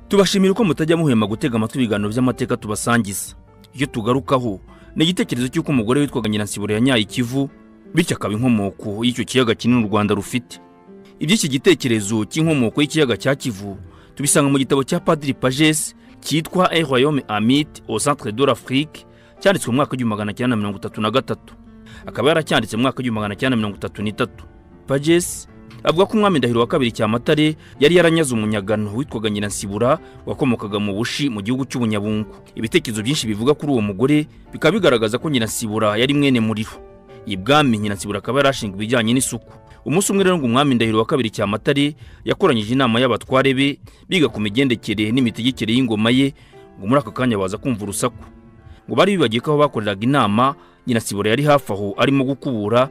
Tubashimira uko mutajya muhema gutega amatwi ibiganiro by'amateka tubasangiza. Icyo tugarukaho ni igitekerezo cy'uko umugore witwaga Nyiransibura yanyaye Ikivu, bityo akaba inkomoko y'icyo kiyaga kinini u Rwanda rufite. Iby'iki gitekerezo cy'inkomoko y'ikiyaga cya Kivu tubisanga mu gitabo cya Padiri Pagès cyitwa "Un royaume hamite au centre de l'Afrique", cyanditswe mu mwaka w'1933, akaba yaracyanditse mu mwaka w'1933. Pagès avuga ko umwami Ndahiro wa kabiri Cyamatare yari yaranyaze umunyagano witwaga Nyiransibura, wakomokaga mu Bushi mu gihugu cy'Ubunyabungo. Ibitekerezo byinshi bivuga kuri uwo mugore bikaba bigaragaza ko Nyiransibura yari mwene Muriro. Ibwami, Nyiransibura akaba yarashinzwe ibijyanye n'isuku. Umunsi umwe rero ngo umwami Ndahiro wa kabiri Cyamatare yakoranyije inama y'abatware be, biga ku migendekere n'imitegekere y'ingoma ye. Ngo muri aka kanya baza kumva urusaku. Ngo bari bibagiye ko aho bakoreraga inama Nyiransibura yari hafi aho arimo gukubura.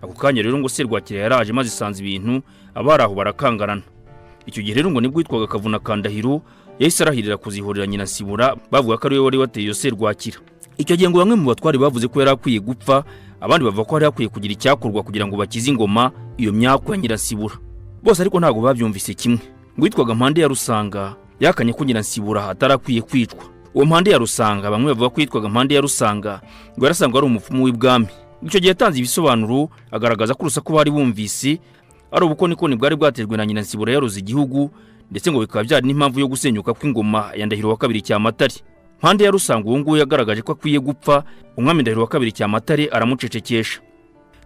Ako kanya rero ngo serwakira yaraje maze isanze ibintu, abari aho barakangarana. Icyo gihe rero ngo nibwo witwaga Kavuna Kandahiro yahise arahirira kuzihorera Nyiransibura, bavuga ko ari we wari wateye iyo serwakira. Icyo gihe ngo bamwe mu batware bavuze ko yari akwiye gupfa, abandi bavuga ko hari hakwiye kugira icyakorwa kugira ngo bakize ingoma iyo myaku ya Nyiransibura. Bose ariko ntabwo babyumvise kimwe. Ngo witwaga Mpande ya Rusanga yakanye ko Nyiransibura atari akwiye kwicwa. Uwo Mpande ya Rusanga, bamwe bavuga ko yitwaga Mpande ya Rusanga, ngo yarasangwa ari umupfumu w'ibwami. Icyo gihe yatanze ibisobanuro, agaragaza ko urusaku bari bumvise ari ubukonikoni bwari bwatejwe na Nyiransibura yaroze igihugu, ndetse ngo bikaba byari n'impamvu yo gusenyuka kw'ingoma ya Ndahiro wa kabiri Cyamatare. Mpande ya Rusanga uwo nguwo yagaragaje ko akwiye gupfa, umwami Ndahiro wa kabiri Cyamatare aramucecekesha.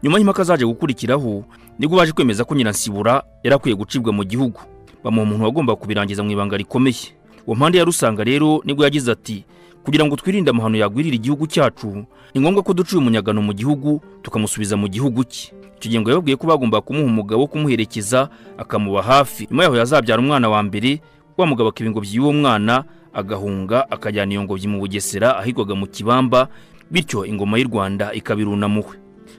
Nyuma y'impaka zaje gukurikiraho, nibwo baje kwemeza ko Nyiransibura yari akwiye gucibwa mu gihugu, bamuha umuntu wagomba kubirangiza mu ibanga rikomeye. Uwo Mpande ya Rusanga rero nibwo yagize ati: "Kugira ngo twirinde amahano yagwirira igihugu cyacu, ni ngombwa ko duciye umunyagano mu gihugu, tukamusubiza mu gihugu cye." Icyo gihe ngo yababwiye ko bagomba kumuha umugabo wo kumuherekeza, akamuba hafi. Nyuma yaho yazabyara umwana wa mbere, wa mugabo akiba ingobyi y'uwo mwana, agahunga, akajyana iyo ngobyi mu Bugesera ahitwaga mu Kibamba, bityo ingoma y'u Rwanda ikaba irunamuwe.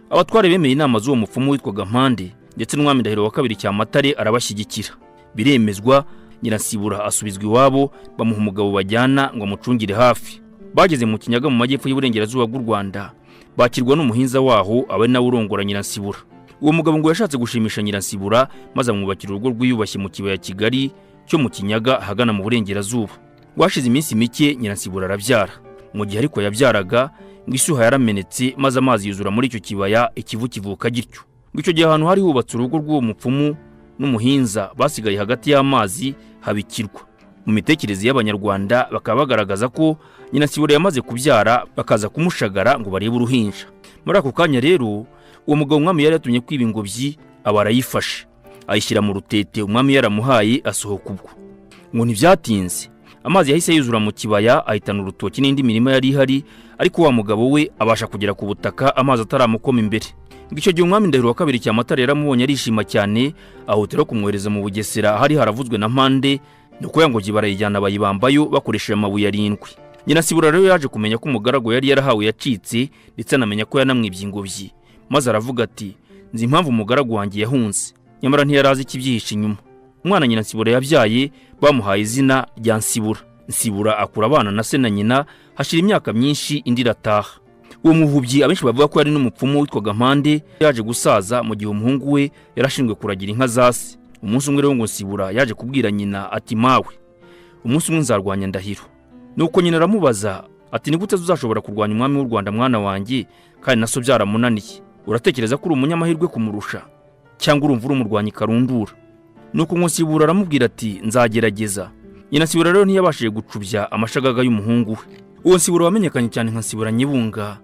Abatware bemeye inama z'uwo mupfumu witwaga Mpande, ndetse n'umwami Ndahiro wa kabiri Cyamatare arabashyigikira. Biremezwa, Nyirasibura asubizwa iwabo, bamuha umugabo bajyana ngo amucungire hafi. Bageze mu Kinyaga mu majyepfo y'uburengerazuba bw'u Rwanda, bakirwa n'umuhinza waho, aba ari nawe urongora Nyirasibura. Uwo mugabo ngo yashatse gushimisha Nyirasibura, maze amwubakira urugo rwiyubashye mu kibaya kigari cyo mu Kinyaga ahagana mu burengerazuba. Ngo hashize iminsi mike Nyirasibura arabyara. Mu gihe ariko yabyaraga, ngo isuha yaramenetse, maze amazi yuzura muri icyo kibaya, Ikivu kivuka gityo. Ngo icyo gihe ahantu hari hubatse urugo rw'uwo mupfumu n'umuhinza basigaye hagati y'amazi, haba ikirwa. Mu mitekerereze y'Abanyarwanda bakaba bagaragaza ko Nyirasibura yamaze kubyara, bakaza kumushagara ngo barebe uruhinja. Muri ako kanya rero uwo mugabo umwami yari yatumye kwiba ingobyi aba arayifashe, ayishyira mu rutete umwami yaramuhaye, asohoka ubwo. Ngo ntibyatinze, amazi yahise yuzura mu kibaya, ahitana urutoki n'indi mirima yari ihari, ariko wa mugabo we abasha kugera ku butaka amazi ataramukoma imbere. Ngo icyo gihe umwami Ndahiro wa kabiri Cyamatare yaramubonye arishima cyane, ahutira kumwohereza mu Bugesera hari haravuzwe na Mpande. Nuko ya ngobyi barayijyana, bayibambayo bakoresheje amabuye arindwi. Nyirasibura rero yaje kumenya ko umugaragu yari yarahawe yacitse, ndetse anamenya ko yanamwibye ingobyi, maze aravuga ati: "Nzi impamvu umugaragu wanjye yahunze." Nyamara ntiyari azi ikibyihishe inyuma. Umwana Nyirasibura yabyaye bamuhaye izina rya Nsibura. Nsibura akura abana na se na nyina, hashira imyaka myinshi, indi irataha. Uwo muhubyi abenshi bavuga ko yari n'umupfumu witwaga Mpande yaje gusaza mu gihe umuhungu we yarashinzwe kuragira inka za se. Umunsi umwe rero ngo Nsibura yaje kubwira nyina ati: "Mawe, umunsi umwe nzarwanya Ndahiro." Nuko nyina aramubaza ati: "Ni gute uzashobora kurwanya umwami w'u Rwanda, mwana wanjye, kandi na so byaramunaniye? Uratekereza ko uri umunyamahirwe kumurusha, cyangwa urumva uri umurwanyi karundura?" Nuko ngo Nsibura aramubwira ati: "Nzagerageza." Nyina Nsibura rero ntiyabashije gucubya amashagaga y'umuhungu we. Uwo Nsibura wamenyekanye cyane nka Nsibura Nyibunga,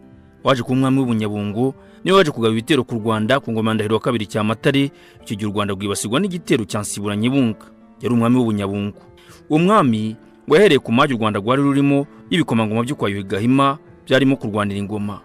waje kuba umwami w'Ubunyabungo, niwe waje kugaba ibitero ku Rwanda ku ngoma ya Ndahiro wa kabiri Cyamatare. Icyo gihe u Rwanda rwibasirwa n'igitero cya Nsibura Nyibunga, yari umwami w'Ubunyabungo. Uwo mwami ngo yahereye ku mage u Rwanda rwari rurimo y'ibikomangoma byo kwa Yuhi Gahima byarimo kurwanira ingoma,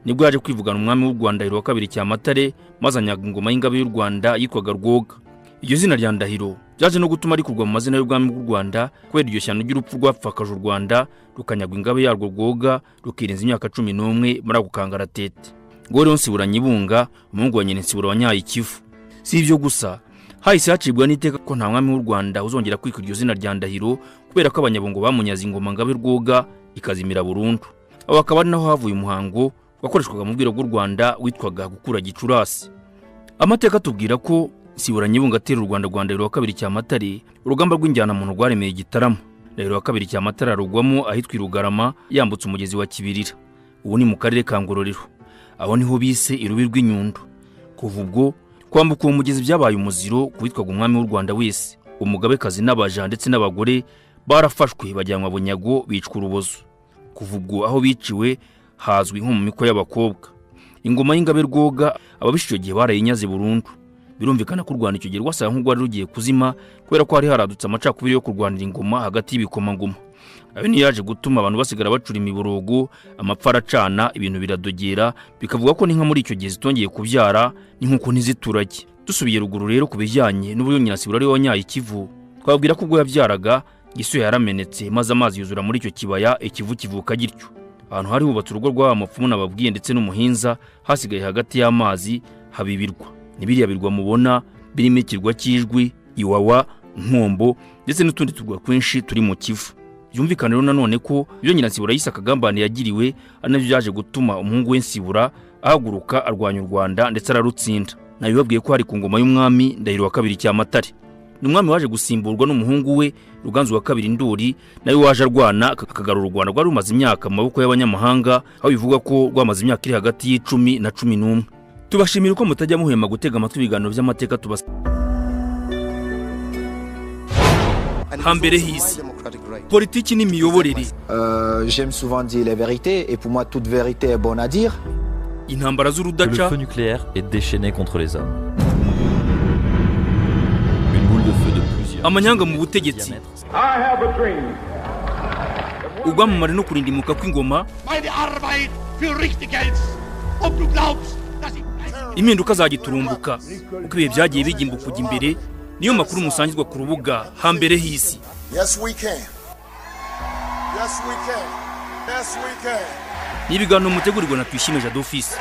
nibwo yaje kwivugana umwami w'u Rwanda Ndahiro wa kabiri Cyamatare, maze anyaga ingoma y'ingabe y'u Rwanda yitwaga Rwoga. Iryo zina rya Ndahiro byaje no gutuma rikurwa mu mazina y'ubwami bw'u Rwanda, kubera iryo shyano ry'urupfu rwapfakaje u Rwanda, rukanyagwa ingabe yarwo Rwoga, rukirenza imyaka 11 muri ako kangaratete. Ngo rero Nsibura Nyibunga, umuhungu wa nyina Nsibura wanyaye Ikivu. Si ibyo gusa, hahise hacibwa n'iteka ko nta mwami w'u Rwanda uzongera kwitwa iryo zina rya Ndahiro, kubera ko Abanyabungo bamunyaze ingoma ngabe Rwoga ikazimira burundu. Aho akaba ari naho havuye umuhango wakoreshwaga mu bwiro bw'u Rwanda witwaga gukura Gicurasi. Amateka atubwira ko Nsibura Nyebunga atera u Rwanda rwa Ndahiro wa kabiri Cyamatare, urugamba rw'injyanamuntu rwaremeye Gitarama. Ndahiro wa kabiri Cyamatare arugwamo ahitwa i Rugarama, yambutse umugezi wa Kibirira, ubu ni mu karere ka Ngororero. Aho niho bise irubi rw'inyundo. Kuva ubwo kwambuka uwo mugezi byabaye umuziro ku witwaga umwami w'u Rwanda wese. Umugabekazi n'abaja ndetse n'abagore barafashwe bajyanwa bunyago, bicwa urubozo. Kuva ubwo aho biciwe hazwi nko mu miko y'abakobwa. Ingoma y'ingabe Rwoga, ababishe icyo gihe barayinyaze burundu. Birumvikana ko u Rwanda icyo gihe rwasaga nk'urwari rugiye kuzima, kubera ko hari haradutse amacakubiri yo kurwanira ingoma hagati y'ibikomangoma. Ayo niyo yaje gutuma abantu basigara bacura imiborogo, amapfa aracana, ibintu biradogera, bikavuga ko n'inka muri icyo gihe zitongeye kubyara, n'inkoko ntiziturage. Dusubiye ruguru rero ku bijyanye n'uburyo Nyirasibura ariwe wanyaye Ikivu, twabwira ko ubwo yabyaraga Gisuya yaramenetse, maze amazi yuzura muri icyo kibaya, Ikivu kivuka gityo. Ahantu hari hubatse urugo rw'aba mupfumu nababwiye ndetse n'umuhinza hasigaye hagati y'amazi, habibirwa. Ni biriya birwa mubona birimo ikirwa cy'Ijwi, Iwawa, Nkombo ndetse n'utundi turwa twinshi turi mu Kivu. Byumvikana rero nanone ko ibyo Nyiransibura yise akagambane yagiriwe ari nabyo byaje gutuma umuhungu we Nsibura ahaguruka arwanya u Rwanda ndetse ararutsinda. Nabibabwiye ko hari ku ngoma y'umwami Ndahiro wa kabiri Cyamatare. Ni umwami waje gusimburwa n'umuhungu we Ruganzu wa kabiri Ndori, nawe waje arwana akagarura u Rwanda rwari rumaze imyaka mu maboko y'abanyamahanga, aho bivugwa ko rwamaze imyaka iri hagati y'10 na 11. Tubashimira uko mutajya muhema gutega amatwi ibiganiro by'amateka tubas Hambere h'isi, politiki n'imiyoborere. J'aime souvent dire les vérités et pour moi toute vérité est bonne à dire. Intambara Que le z'urudaca. Feu nucléaire est déchaîné contre les hommes. Une boule de feu de plusieurs Amanyanga mu kilomètres de butegetsi. Diamètre. Ubwamamare no kurindimuka kw'ingoma. Meine Arbeit für richtig hältst. Ob du glaubst, dass ich Impinduka zagiturumbuka, uko ibihe byagiye bigimba kujya imbere, niyo makuru musangizwa ku rubuga Hambere h'isi. Yes, we can. Yes, we can. Yes, we can. Ni ibiganiro mutegurirwa na Tuyishime Jadofisi.